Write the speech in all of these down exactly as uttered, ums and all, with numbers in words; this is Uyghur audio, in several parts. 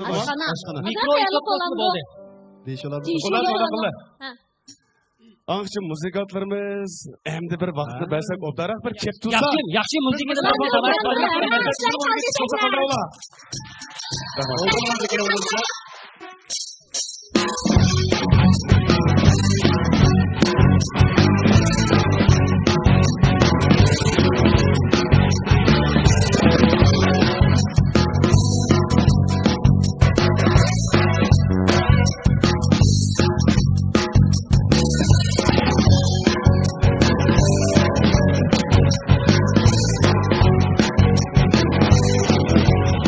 ئاشخانا. ئاشخانا. مىكرو ئىتوت بولسا بولدى. دېيىشىۋالامدۇ؟ دېيىشىۋالامدۇ؟ بولدى، بولدى. ھە. ئاڭغىچە مۇزىكانتلىرىمىز ئەمدى بىر ۋاقىتنى بەرسەك، ئوبدانراق بىر كەپ تۇرسا. ياخشى، ياخشى مۇزىكىنى بىر تاماشا قىلىمىز.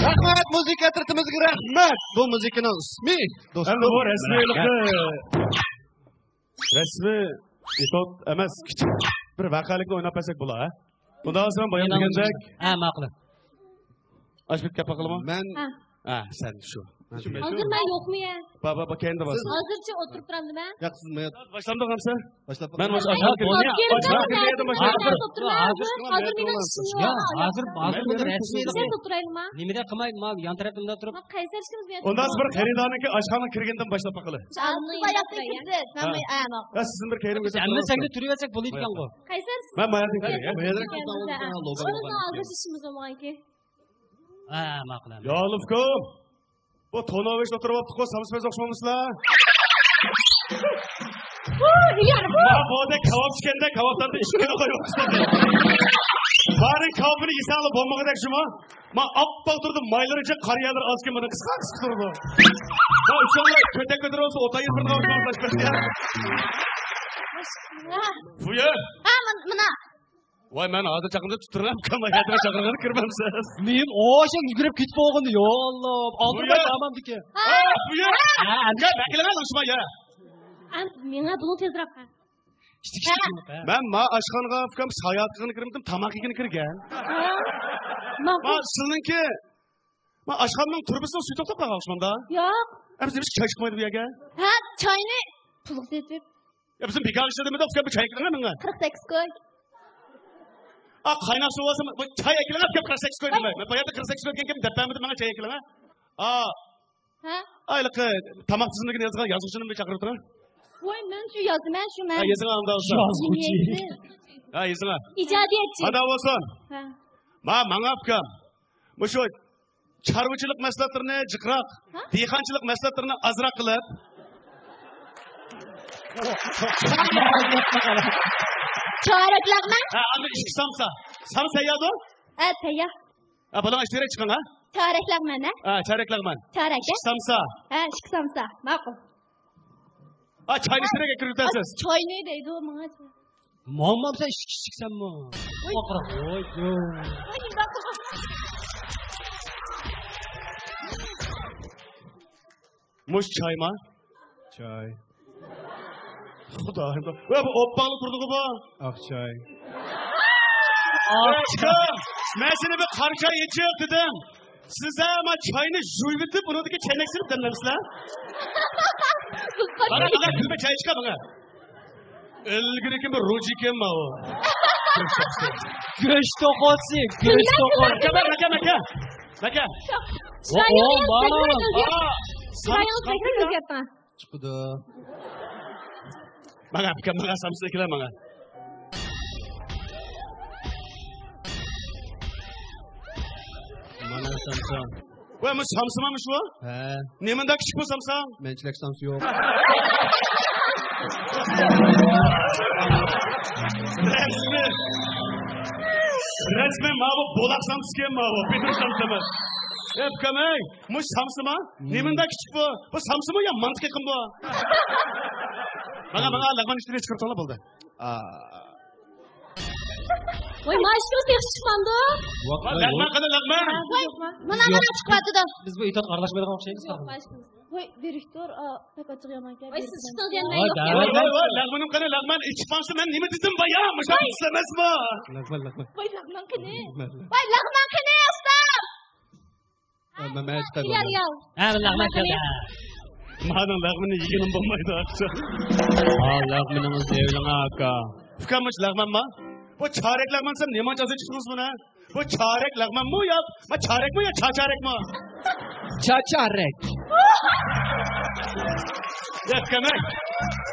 رەھمەت، مۇزىكا ئەترىتىمىزگە رەھمەت. بۇ مۇزىكىنىڭ ئىسمى، دوستۇم. ئەمدى بۇ رەسمىيلىكى، رەسمىي ئېپىزود ئەمەس، كىچىك بىر ۋەقەلىكنى ئويناپ بەرسەك بولا، ھە؟ ئۇنداق بولسا، بايام دېگەندەك. ھە، ماقۇل. ئاشۇ بىر گەپ قىلىمۇ؟ مەن. ھە. ھە، سەن شۇ. ھازىر مەن يوقمۇ يا؟ با، با، با، كەينىدە بار. ھازىرچە ئولتۇرۇپ تۇرامدۇ مەن. ياق، سىز مەن. باشلامدۇ قامسا؟ باشلاپ مەن باقاي. ماشىنا ئاشۇ كىرگەن. ھازىر، ھازىر، ھازىر مېنىڭ ئىشىم يوق. ھازىر، ھازىر بۇنى رەسمىي. سىز ئولتۇرايلىما؟ نېمىدە قىلماي، ما يان تەرەپىمدە تۇرۇپ. قەيسەر ئىشىمىز يوق. ئۇنداق بىر خېرىدارنىڭكى ئاشخانا كىرگەندىن باشلاپ باقىلى. ھە. ھە، سىزنى بىر كەينىگە ئۆتۈپ ھەممە سەنگە تۇرۇۋەتسەك بولىدىكەنغۇ. قەيسەر، مەن مايادىن كىرگەن. مايادىن كىرگەن. ھازىر ئىشىمىز بولمىغانكى. ھە، ماقۇل ئەمدى. يا ئۇكام، بۇ تونوۋىچ ئولتۇرۇپ ئاپتىقۇ، سامسا بەز ئوخشىمامسىلەر؟ ما بۇدەك كاۋاپ ئىكەندە، كاۋاپلاردا ئىككىنى قويۇپ ئاپتىكەن. بارىن كاۋاپىنى يېسەڭلار بولمىغۇدەك شۇمۇ؟ ما ئاپئاق تۇرىدۇ، مايلىرىچە قارا يەرلەر ئاز ئىكەن، بۇنى قىسقا قىسقا تۇرىدۇ. ما ئۈچەڭلار كۆتەك كۆتۈرۈپ ئولتۇرۇپ ئوتايىر بىر قاۋاپ. بۇ يەر. ھە، مانا. ۋاي، مەن ھازىر چاقىرغاندا تۇتۇرغان ئۇكام، ھاياتىغا چاقىرغاندا كىرمەمسىز. مېنىڭ ئوشاق يۈگۈرۈپ كېتىپ بولغىنى، يا ئاللا. ئالدىرماي بارمامدىكى. ھە، بۇ يەر. ھە، ئەمدى. يا، مەكىلەڭ شۇما يا. ئەم، مېڭە بۇنىڭ تېزراق، ھە. ئىشتىك، ئىشتىك. ھە. مەن ما ئاشخانىغا ئۇكام ساياھەت قىلغىلى كىرمىدىم، تاماق يېگىلى كىرگەن. ھە. ماقۇل. ما سىزنىڭكى، ما ئاشخانىنىڭ تۇرۇبىسىنىڭ سۈيى توختاپ قالغان ئوخشىمامدا؟ ياق. ئەمدى بىز چاي چىقمايدۇ بۇ يەرگە. ھە، چاينى پۇلغا سېتىپ. يا، بىزنى بىكار ئىشلىتىمىدۇ، ئۇكام، بىر چاي ئەكىلىڭە ماڭا. قىرىق سەككىز كوي. ئا، قايناق سۇ بولسا، بىر چاي ئەكىلىڭە، ئۇكام، قىرىق سەككىز كوي دېمەي. مەن باياتتا قىرىق سەككىز كوي دېگەن گەپنى دەپ بەرمىدىم، ماڭا چاي ئەكىلىڭە. ئا. ھە؟ ئايلىقى تاماق تىزىملىكىنى يازغان يازغۇچىنى بىر چاقىرىپ تۇرۇڭ. ۋاي، مەن شۇ يازىمەن، شۇ مەن. ھە، يېزىڭ ئاندا بولسا. يازغۇچى. ھە، يېزىڭ. ئىجادىيەتچى. ئاندا بولسۇن. ھە. ما، ماڭا ئۇكام. مۇشۇ چارۋىچىلىق مەھسۇلاتلىرىنى جىقراق، ھە؟ دېھقانچىلىق مەھسۇلاتلىرىنى ئازراق قىلىپ. چارەك لەغمەن؟ ھە، ئاندىن ئىككى سامسا. سامسا تەيياردۇ؟ ھە، تەييار. ھە، بالىڭ ئىشتىراك چىقىڭ، ھە؟ چارەك لەغمەن، ھە؟ ھە، چارەك لەغمەن. چارەك، ھە؟ ئىككى سامسا. ھە، ئىككى سامسا. ماقۇل. ھە، چاينى ئىشتىراك كىرگۈزەسىز. چاينى دەيدۇ ماڭا. ماڭمامسەن ئىشىك ئىشىكسەنمۇ؟ ۋاي. مۇش چايما؟ چاي. خۇدايىم. ۋە بۇ ئوپپاڭلىق تۇردىغۇ بۇ. ئاق چاي. ئاق چاي. مەن سېنى بىر قارا چاي ئىچىپ دېدىم. سىز ھە ما چاينى يۇيۇۋېتىپ، ئۇنىڭدىكى چەينەك سېلىپ دەملەمسىلەر؟ مانا، مانا، كۈلمە چاي چىقار مانا. ئىلگىرىكى بىر روجىكەن ماۋۇ. گۆش توخۇسى، گۆش توخۇسى. ماكا، ماكا، ماكا، ماكا. ماكا. چىرايىڭىز بەكرەك ئۆزگەرتمە. چىقىدۇ. ماڭا، ئۇكام، ماڭا سامسا ئەكىلە ماڭا. مانا سامسا. ۋە، مۇ سامسىمامۇ شۇ؟ ھە. نېمانداق كىچىك بۇ سامسا؟ مەنچىلىك سامسا يوق. رەسمىي. رەسمىي ماۋۇ بولاق سامسىكەن ماۋۇ. پېتىر سامسا ئەمەس. ئەي، ئۇكام، ئەي، مۇ سامسىما؟ نېمانداق كىچىك بۇ؟ بۇ سامسىمۇ يا مانتا قېقىم بۇ؟ ماڭا، ماڭا، لەغمەن ئىشتىنى چىقىرىپ تاڭلا بولدى. ۋاي، مانا ئىشىكىمىز تېخى چىقمامدۇ؟ ۋاي، لەغمەن قېنى، لەغمەن؟ ۋاي، مانا، مانا چىقىۋاتىدۇ. بىز بۇ ئېتىزغا ئارىلاشمايدىغان ئوخشايمىز. ۋاي، دىرېكتور، ئا، بەك ئاچچىق يامان ئىكەن. ۋاي، سىز چىقتىڭىز دېگەن مەن يوق. ۋاي، ۋاي، ۋاي، لەغمىنىم قېنى، لەغمەن؟ ئىچىپ قالسا مەن نېمە دېدىم بايا؟ مۇشۇ ئىچسىمەسمۇ؟ لەغمەن، لەغمەن. ۋاي، لەغمەن قېنى؟ ۋاي، لەغمەن قېنى، ئۇستا؟ مەن، مەن چىقاي. ياۋ، ياۋ. ھە، لەغمەن كەلدى. مانا لەغمىنى يېگىنىم بولمايدۇ، ئاچچىق. ھا، لەغمىنىڭىز دېۋىلىڭ، ئاكا. ئۇكام، مۇشۇ لەغمەنما؟ بۇ چارەك لەغمەن دېسەم، نېمانچە ئازايتىپ چىقتىڭىز بۇنى؟ بۇ چارەك لەغمەنمۇ يا، ما چارەكمۇ يا چاچارەكمۇ؟ چاچارەك. يەتكەنمەي.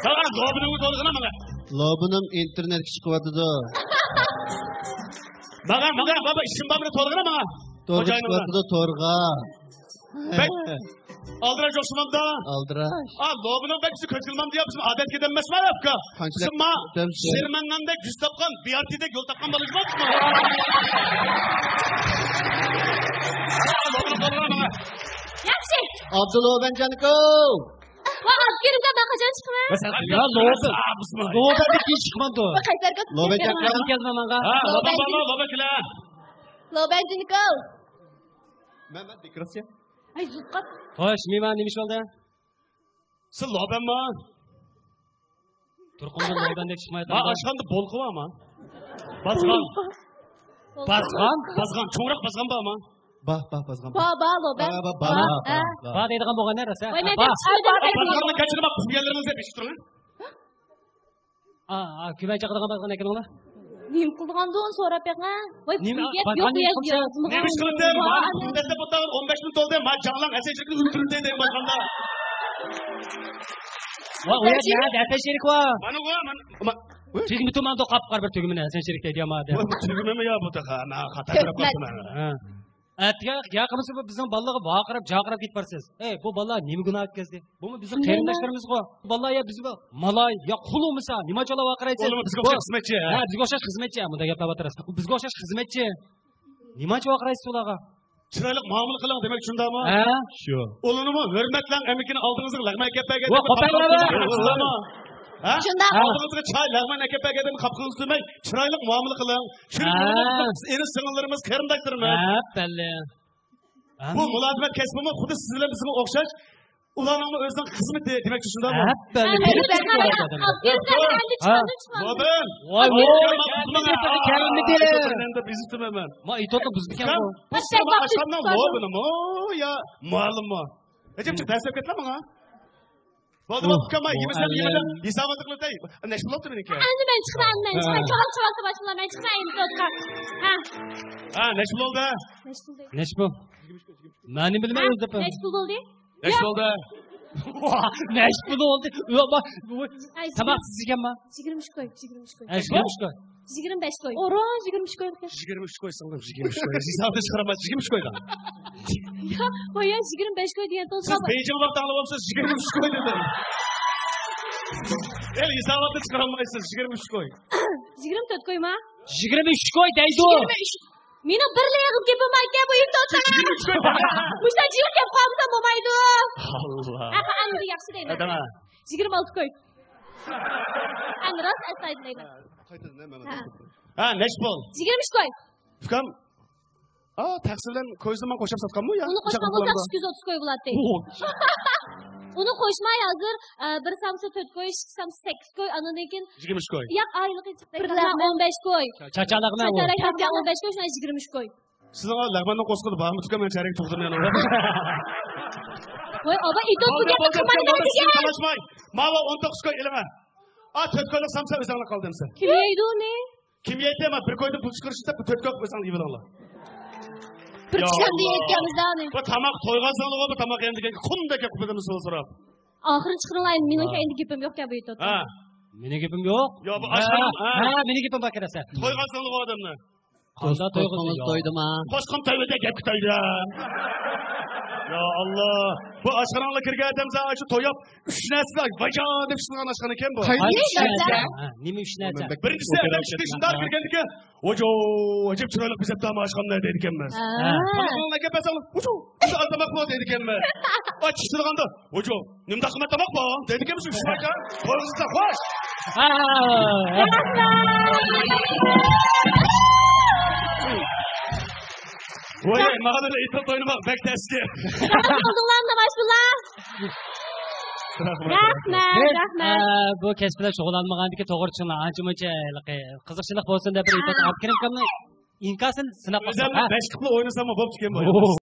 ماڭا لوبىنىڭنى تولغىنا ماڭا. لوبىنىم ئىنتېرنېتكە چىقىۋاتىدۇ. ماڭا، ماڭا، بابا، ئىشىم بار، بۇنى تولغىنا ماڭا. تورغا چىقىۋاتىدۇ، تورغا. بەك ئالدىراش ئوخشىمامدا؟ ئالدىراش. ئا، لوبىنىڭ بەك يۈزى كۆتۈرۈلمەمدۇ يا، بىزنىڭ ئادەتكە دەممەسمۇ ئۇكا. قانچىلىك؟ شۇما دەمسىز؟ شېرىمەندەك يۈز تاپقان، بىئارتىدەك يول تاپقان بالا يوقمۇ؟ ياخشى. ئابدۇلوبەنجانكو. ۋا، ئابدۇكېرىمگە مەن قاچان چىقىمەن؟ مەسىلەن، يا، لوبەن. لوبەندىن كېيىن چىقمامدۇ؟ بۇ قەيسەرگە لوبەنجانكو. كەلمە ماڭا. ھە، لوبەن بارمۇ؟ لوبەن كېلە. لوبەنجانكو. مەن، مەن دېكوراتسىيە. ئەي، زۇققات. خوش، مېھمان، نېمە ئىش بولدى؟ سىز لوبەنما؟ تۇرقۇمدىن لوبەندەك چىقمايدۇ. ما ئاشخانىدا بولقا بارما؟ بازغان. بازغان؟ بازغان، چوڭراق بازغان بارما؟ با، با، بازغان. با، با، لوبەن. با، با، با، با، با، با. با دەيدىغان بولغان نەرسە. ۋاي، مەن با. بەك چۈشىنمىدىم. بازغاننى كەچۈرۈپ، قىزىم يەرلىرىڭىزگە بېشىپ تۇرۇڭ. ئا، ئا، كۆمەي چاقىدىغان بازغان ئەكەلدىڭلار. نېمە قىلىدىغاندۇ، سوراپ بېقىڭ. ۋاي، نېمە، پۇلگە يوق، ياز، ياز. نېمە ئىش قىلدىم؟ ما، دەسلەپ ئوتاغان ئون بەش مىڭ تولدى. ما، جاڭلاڭ ھەسەن شېرىكنى ئۆلتۈردى دەيمەن باشقاندا. ۋا، ئۇ يەردە ھەسەن شېرىك ۋا. مانا ئۇ، مانا، ما، تۈگمە تۇماندا قاپقارا بىر تۈگمىنى ھەسەن شېرىك دەيدۇ يا، ما، دەپ. ۋا، بۇ تۈگمىمۇ يا، بۇ تېخى، ما، خاتا كۆرۈپ قاپتىمەن. ھە. ئەتىگە يا قىلمىسا، بۇ بىزنىڭ بالىلارغا ۋارقىراپ، جارقىراپ كېتىپ بارىسىز. ئەي، بۇ بالىلار نېمە گۇناھ ئۆتكۈزدى؟ بۇمۇ بىزنىڭ قېرىنداشلىرىمىزغۇ. بالىلار يا بىزگە مالاي، يا قۇل بولمىسا، نېمانچە ئالا ۋارقىرايسىز؟ ئۇلارمۇ بىزگە ئوخشاش خىزمەتچى. ھە، بىزگە ئوخشاش خىزمەتچى. مۇنداق گەپلەپ ئاتىرىسىز. بىزگە ئوخشاش خىزمەتچى. نېمانچە ۋارقىرايسىز ئۇلارغا؟ چىرايلىق مۇئامىلە قىلىڭ دېمەكچى شۇنداقمۇ؟ ھە. شۇ. ئۇلارنىمۇ ھۆرمەتلەڭ، ئەمىكىنى ئالدىڭىزغا لەغمەن كەپ بەرگەندە ۋا، قوپايلا. شۇنداقمۇ؟ ھە؟ شۇنداق. ئالدىڭىزغا چاي، لەغمەن ئەكەپ بەرگەندە قاپىقىڭىزنى تۈرمەي، چىرايلىق مۇئامىلە قىلىڭ. چۈنكى ئۇلار بىز ئىنى سىڭىللىرىمىز، قېرىنداشلىرىمىز. ھە، بەللى. بۇ مۇلازىمەت كەسپىمۇ خۇددى سىز بىلەن بىزگە ئوخشاش. ئۇلارنىڭمۇ ئۆزىنىڭ خىزمىتى دېمەكچى شۇنداقمۇ؟ ھە، بەللى. ھە، بەللى. ۋاي، ۋاي، كەلمىدى، كەلمىدى. ئەمدى بېزىپ تۇرمايمەن. ما ئېيتىۋاتقان بىزدىكەن ئۇكام، بۇ. بۇ سىزنىڭ ئاشخانىنىڭ لوبىنىمۇ يا مۇئەللىممۇ؟ ئەجەب، جىق دەرس بېرىپ كەتلا ماڭا. بولدى، بولدى، ئۇكام، ئاي، يېمىسەم يېمىدىم. ھېساباتلىق ئۆتەي. نەچچە پۇل بولدى مېنىڭكى؟ ئەمدى مەن چىقىمەن، ئەمدى مەن چىقىمەن. ھە. چوغان چوغان باشلىما، مەن چىقىمەن ئەمدى توتقا. ھە. ھە، نەچچە پۇل بولدى؟ نەچچە پۇل دەيدۇ. نەچچە پۇل؟ مەن نېمە بىلىمەن ئۆزى دەپ. نەچچە پۇل بولدى؟ نەچچە پۇل بولدى؟ نەچچە پۇل بولدى؟ ئەي، تاماق سىز يېگەنما؟ يىگىرمە ئۈچ كوي، يىگىرمە ئۈچ كوي. ئەي، يىگىرمە ئۈچ كوي. يىگىرمە بەش كوي. ئورۇن يىگىرمە ئۈچ كوي. يىگىرمە ئۈچ كوي سىڭلىم، يىگىرمە ئۈچ كوي. ھېسابنى چىقىرالمايسىز، يىگىرمە ئۈچ كوي دەڭ. يا، قويا، يىگىرمە بەش كوي دېگەن توسما. سىز بېيجىڭ ۋاقىت ئاڭلىۋاپسىز، يىگىرمە ئۈچ كوي دېدىم. ئەي، ھېساباتنى چىقىرالمايسىز، يىگىرمە ئۈچ كوي. يىگىرمە تۆت كويما؟ يىگىرمە ئۈچ كوي دەيدۇ. يىگىرمە ئۈچ. مېنىڭ بىرلا يېغىپ گېپىم باركەن، بۇ يېرىپ توختاڭ. مۇشۇنداق جىق گەپ قىلمىسام بولمايدۇ. ئاللا. ھە، ئەمدى ياخشى دەيمەن. ھە، تامام. يىگىرمە ئالتە كوي. ئەمدى راست ئەستايىدىل دەيمەن. قايتىدىن، ھە، مەن ھە. ھە، نەچچە پۇل؟ يىگىرمە ئۈچ كوي. ئۇكام، ئا، تەخسە بىلەن كويزىنى ماڭا قوشاپ ساتقانمۇ يا؟ ئۇنى قوشقان بولساق ئىككى يۈز ئوتتۇز كوي بولاتتى. ئۇنى قوشماي ھازىر، ئە، بىر سامسا تۆت كوي، ئىككى سامسا سەككىز كوي، ئاندىن كېيىن يىگىرمە ئۈچ كوي. ياق، ئايلىقى بىر لەغمەن. ئون بەش كوي. چاچا لەغمەن ئۇ. چاچا لەغمەن ئون بەش كوي، شۇڭا يىگىرمە ئۈچ كوي. سىزنىڭ لەغمەننىڭ قورسىقىدا بارمۇ ئۇكام، مەن چەرەك تۇغدۇم يەنە. ۋاي، ئابا، ئېيتىپ بولدى، بولدى، بولدى، بولدى، سىز تالاشماي. ماۋۇ ئون توققۇز كوي ئېلىڭە. ئا، تۆت كويلۇق سامسا ئۆزۈڭلار قالدى ئەمسە. كىم يەيدۇ ئۇنى؟ كىم يەيدۇ؟ ما بىر كويدىن پۇل چىقىرىشتا بۇ تۆت كوي ئۆزۈڭلار يەيۋېلىڭلار. بىر كىشىلەر يەيدىكەنمىز دە ئۇنى. بۇ تاماق تويغانسىڭلارغۇ، بۇ تاماق يەمدىكەن، كۇندەك كۆپىدىمىز سوراپ. ئاخىرىنى چىقىرىڭلار، مېنىڭ ئەمدى گېپىم يوق گەپ ئېيتىپ. ھە. مېنىڭ گېپىم يوق. يا، بۇ ئاشخانا، ھە، ھە. ھە، مېنىڭ گېپىم بار كەلسە. تويغانسىڭلارغۇ ئادەمنى. قانداق تويغۇزى يوق؟ تويدىما؟ قوسقۇم تويدى، گەپكە تويدى. يا ئاللا. بۇ ئاشخاناڭلار كىرگەن ئادەمزە شۇ توياپ ئۈچ نەرسىنى ۋاجا دەپ ئىشلىگەن ئاشخانىكەن بۇ. قايسى ئۈچ نەرسە؟ ھە، نېمە ئۈچ نەرسە؟ بىرىنچىسى، ئادەم چىقىپ شۇنداق كىرگەندىكىن، ۋاجو، ئەجەب چىرايلىق بېزەپتۇ ئاشخانىنى دەيدىكەنمىز. ھە. تاماقنى ئەكەپ بەرسەڭ، ۋاجو، بۇ ئاز تاماق بۇ دەيدىكەنمىز. ئاچ چىقىدىغاندا، ۋاجو، نېمىنداق قىممەت تاماق بۇ دەيدىكەنمىز، شۇ ئىشلارغا. تويىڭىزدا خوش. ھە. ۋاي، ماڭا ئېيتىپ ئوينىماق بەك تەسكى. قىلدىڭلارمۇ تاماشىبىنلار؟ رەھمەت، رەھمەت. بۇ كەسىپ بىلەن شۇغۇللانمىغاندىكى توغرا چۈشىنىڭلار، ئانچە مۇنچە ھېلىقى قىزىقچىلىق بولسۇن دەپ بىر ئىنكاس، ھە. ئابدۇكېرىم ئاكامنىڭ ئىنكاسىنى سىناپ باقساق، ھە؟ بەش قىپلا ئوينىساممۇ بوپتىكەن بۇ.